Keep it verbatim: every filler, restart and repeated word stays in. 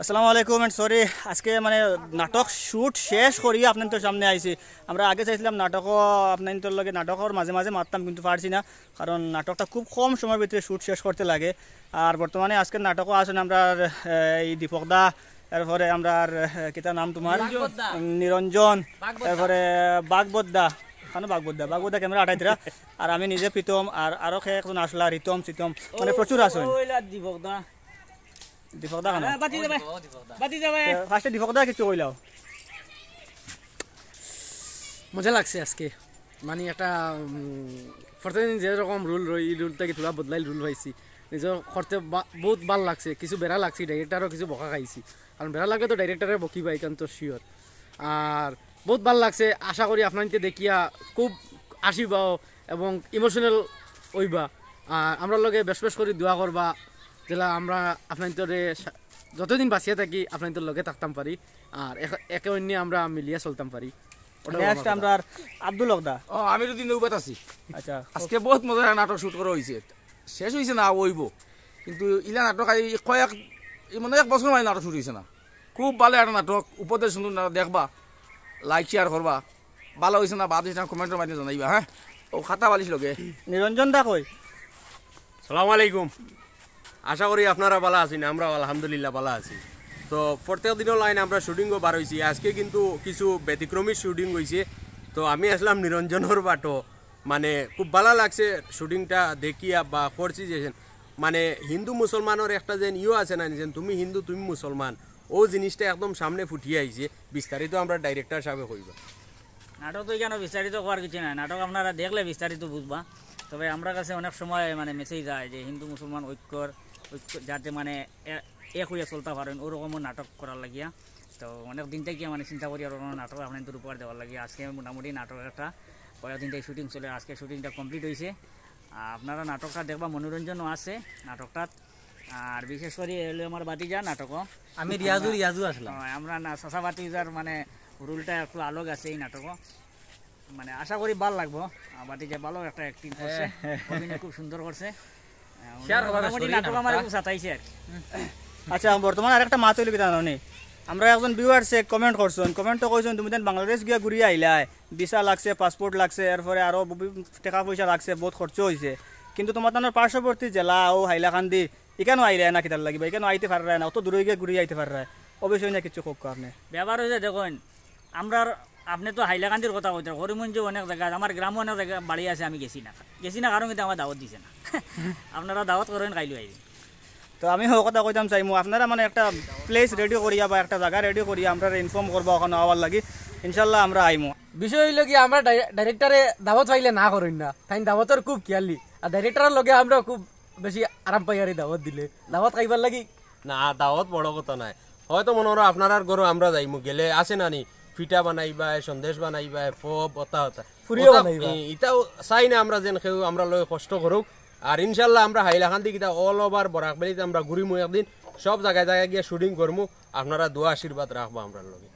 আসসালামু আলাইকুম and sorry, আজকে মানে নাটক শুট শেষ করি আপনাইন্তর সামনে আইছি। আমরা আগে চাইছিলাম নাটকও আপনাইন্তর লগে নাটকর মাঝে মাঝে মাততাম, কিন্তু পারছি না, কারণ নাটকটা খুব কম সময়ের ভিতরে শুট শেষ করতে লাগে। আর বর্তমানে আজকের নাটকও আছইন আমরার, আহ, এই দীপক দা, এরপরে আমরার, আহ, কিতা নাম তোমার? নিরঞ্জন। এরপরে বাগবদ্দা, খানো বাগবদ্দা, বাগবদ্দা ক্যামেরা আটাইতরা। আর আমি নিজে প্রীতম, আর আরো কে একজন আসলা, রিতম, সিতম, মানে প্রচুর আছইন। দীপক দা। দীপক দা খানো? ফার্স্টে দীপক দা কিছু কইলাও। মজা লাগছে আজকে, মানে একটা, উম, প্রতিদিন যেরকম রুল রই, এই রুল থাকি থুড়া বদলাইল রুল পাইছি। নিজে করতে বা-, বহুত ভালা লাগছে। কিছু বেড়া লাগছে, ডাইরেক্টরও কিছু বকা খাইছি, কারণ বেড়া লাগে তো ডাইরেক্টরে বকিবা, ইখান তো শিওর। আর বহুত ভালা লাগছে, আশা করি আপনাইন্তে দেখিয়া খুব হাসিবাও এবং ইমোশনাল অইবা। আর আমরার লগে বেশ বেশ করি দোয়া করবা, যেলা আমরা আপনাইন্তরে সা-, যতদিন বাঁচিয়া থাকি আপনাইন্তর লগে থাকতাম পারি, আর একে অন্যে আমরা মিলিয়া চলতাম পারি। নেক্সট আমরার আব্দুল হক দা। ও, আমি দুদিন নৌবাত আছি। আচ্ছা। আজকে বহুত মজার নাটক শুট করা হইছে, শেষ হইছে না, অইবো, কিন্তু ইলা নাটক আই কয়েক, এই মানে এক বছর মানে নাটক শুরু হইছে না। খুব ভালা একটা নাটক, উপদেশ সুন্দর নাটক, দেখবা, লাইক শেয়ার করবা, ভালা হইছে না বাদ হইছে না কমেন্টর মাধ্যমে জানাইবা। হ্যাঁ, ও খাতা বালিশ লগে। নিরঞ্জন দা কই? সালাম আলাইকুম। আশা করি আপনারা ভালা আছইন, আমরাও আলহামদুলিল্লাহ ভালা আছি। তো প্রত্যেক দিনও লাইন আমরা শুটিংও বার হইছি, আজকে কিন্তু কিছু ব্যতিক্রমী শুটিং হইছে। তো আমি আসলাম নিরঞ্জনর বাটো, মানে খুব ভালা লাগছে শুটিংটা দেখিয়া বা করছি যে, মানে হিন্দু মুসলমানর একটা যেন ইয়ে আছে না, যেন তুমি হিন্দু তুমি মুসলমান, ও জিনিসটা একদম সামনে ফুটিয়া আইছে। বিস্তারিত আমরা ডাইরেক্টর সাহেবে কইবা। নাটক তো এখানে বিস্তারিত কওয়ার কিছু নাই, নাটক আপনারা দেখলে বিস্তারিত বুঝবা। তবে আমরার কাছে অনেক সময় মানে মেসেজ যায় যে হিন্দু মুসলমান ঐক্যর, ঐক্য যাতে মানে এ-, এক হইয়া চলতা পারেন, ওরকমও নাটক করার লাগিয়া। তো অনেক দিন থাকি মানে চিন্তা করি আর ওরকম নাটক আপনাইন্তর উপহার দেওয়ার লাগিয়া। আজকে মোটামুটি নাটক একটা কয়েকদিন থাকি শুটিং চলে, আজকে শুটিংটা কমপ্লিট হইছে। আপনারা নাটকটা দেখবা, মনোরঞ্জনও আছে নাটকটাত। আর বিশেষ করি এলো আমার বাতিজা নাটকও। আমি রিয়াজু, রিয়াজু আসলাম। হ্যাঁ, আমরা না চাচা বাতিজার মানে রোলটা একটু আলাদা আছে এই নাটকও। মানে আশা করি ভালা লাগবো। আর বাতিজা ভালা একটা অ্যাক্টিং করছে, অভিনয় খুব সুন্দর করছে। আহ, শেয়ার করা মোটামুটি নাটক আমার খুব সাতাইছে আর কি। আচ্ছা, বর্তমানে আরেকটা মাত হইল কি জানো নি? আমরা একজন ভিউয়ার্সে কমেন্ট করছইন, কমেন্ট তো কইছইন তুমি তাইন বাংলাদেশ গিয়া ঘুরিয়া আইলায়, ভিসা লাগছে, পাসপোর্ট লাগছে, এরপরে আরো বি-, টাকা পয়সা লাগছে, বহুত খরচ হইছে, কিন্তু তোমার তানোর পার্শ্ববর্তী জেলা ও হাইলাকান্দি, ইখানো আইলায় না কিতার লাগিবা? ইখানো আইতে পাররায় না, অত দূরে গিয়া ঘুরিয়া আইতে পাররায়, অবশ্যই না কিছু কউক্কা আপনে। ব্যাপার হইছে দেখইন, আমরার, আপনে তো হাইলাকান্দির কথা কইতা, করিমগঞ্জে অনেক জাগা, আমার গ্রামও অনেক জাগা বাড়ি আছে, আমি গেছি না, গেছি না কারণ কিন্তু আমার দাওয়াত দিছে না। আপনারা দাওয়াত করইন, খাইলু আইবি। তো আমি হো কথা কইতাম চাইমু, আপনারা মানে একটা প্লেস রেডি করিয়া বা একটা জাগা রেডি করিয়া আমরারে ইনফর্ম করবা ওখানো আওয়ার লাগি, ইনশাল্লাহ আমরা আইমু। বিষয় হইল কি, আমরা ডাই-, ডাইরেক্টরে দাওয়াত পাইলে না করইন না, তাইন দাওয়াতর খুব খিয়ালি, আর ডাইরেক্টরর লগে আমরা খুব বেশি আরাম পাই আর এই দাওয়াত দিলে, দাওয়াত খাইবার লাগি। না, দাওয়াত বড় কথা নায়, হয়তো মনো করো আপনারার ঘরো আমরা যাইমু, গেলে আছে না নি, পিঠা বানাইবায়, সন্দেশ বানাইবায়, ফব, অতা অতা। ফুরিও অতা, বানাইবা। এ, ইতাও চাই না আমরা যেন কেউ আমরার লগে কষ্ট করুক। আর ইনশাল্লাহ আমরা হাইলাকান্দি কিতা all over বরাক ভ্যালিত আমরা ঘুরিমু একদিন, সব জাগায় জাগায় গিয়া শুটিং করমু। আপনারা দোয়া আশীর্বাদ রাখবা আমরার লগে।